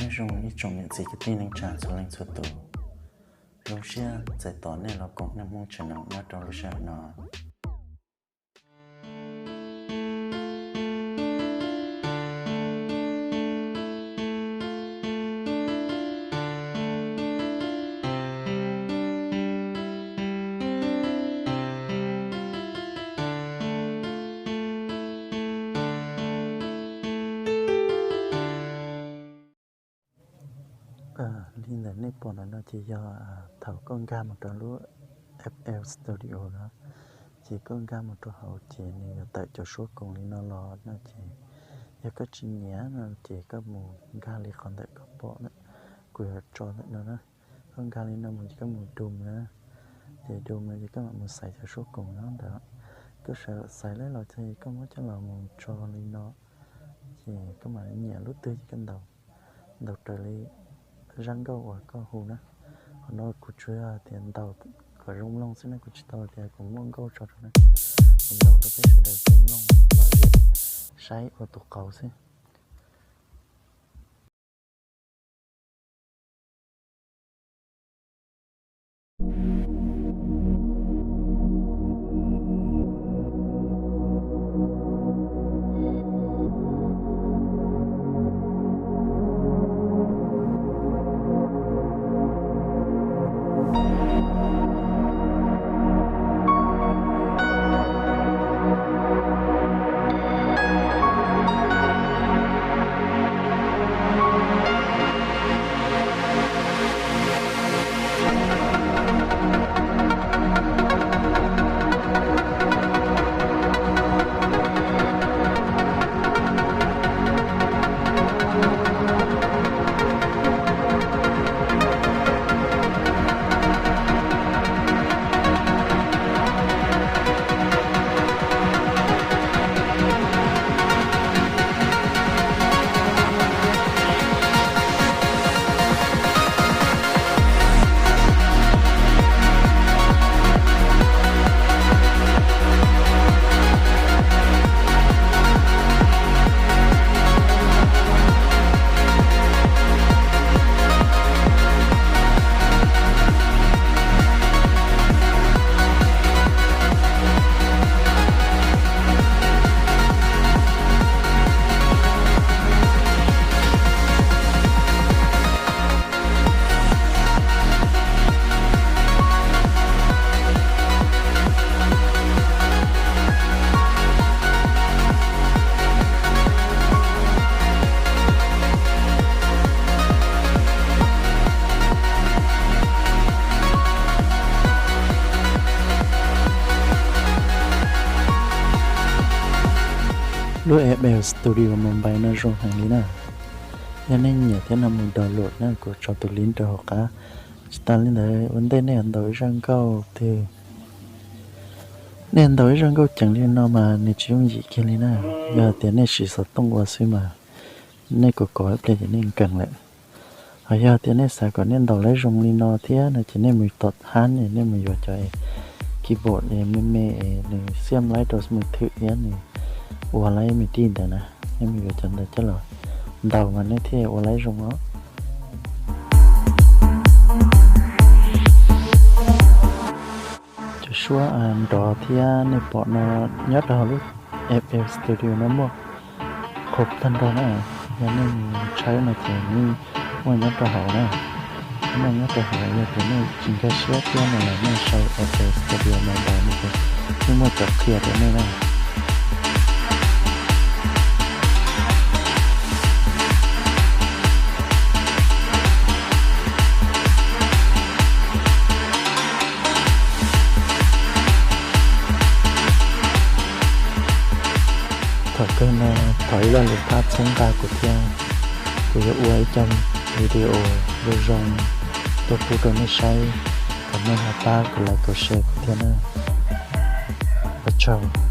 Nyob zoo ib tsoom niam txiv kwv tij neej tsa txhua leej txhua tus, zoo siab txais tos nej los koom Neej Hmoob channel nyob rau lub sij hawm no. Li ntawm nej pom ntawm no ces yog thaum koj nkag mus rau lub F L Studio no, ces koj nkag mus rau hauv ces nws yuav tawm cov suab koom li no los no ces yog koj tsis nyiam no ces koj mus nkag li qhov ntawm koj pom ntawm, kuv yuav tso ntawm no na. Koj nkag li no mus ces koj mus Doom na, ces Doom no ces koj mam mus xaiv cov suab koom no ntawd. Koj xaiv lawm los ces koj muab coj los mus tso li no, ces koj mam nyiam lub twg ces koj ntaus, ntaus raws li zaj nkauj uas koj hu na. Qhov no kuv tsuas yog tias ntaus kom zoo mloog xwb na, kuv tsis tau tias kuv muaj nkauj tso rau na. Kuv ntaus rau peb sawv daws tau mloog lom zem saib ua tus qauv xwb. Lub F L Studio Mobile no zoo heev li na. Yog nej nyiam thiab no mus download na, kuv tso tus link rau hauv qab. Tsis tas li ntawd ua ntej nej yuav ntaus ib zaj nkauj twg, nej ntaus ib zaj nkauj ceev li no mas nws tsis yooj yim kiag li na. Yog tias nej siv xov tooj ua xwb mas nej kov kov ib pliag ces nej nkees lawm. Ho yog tias nej xav kom nej ntaus lawv zoo li no thiab no ces nej mus tom hab, nej mus yuav cov keyboard me me es nws xiam laib rau mus thwm thiab nws ua laib me dij ntawd na, nej mus yuav cov ntawd coj los ntaus mas nej thiaj ua laib zoo os. Cov suab nrov thiab nej pom no nyob rau hauv lub F L Studio no muaj qhov tag nrho na. Yog nej mus tshawb no ces yeej muaj nyob rau hauv na. Muaj nyob rau hauv, yog tias nej tsis nkag siab thiab no los nej sau F L Studio no ntawd no ces yeej muaj cov qhia rau nej na. Thaum kawg no thov ib lo lus pab txhawb nqa kuv thiab, kuv yuav ua ib co video zoo zoo tuaj pub rau nej saib, kom nej ho pab kuv like, share kuv thiab na. Ua tsaug.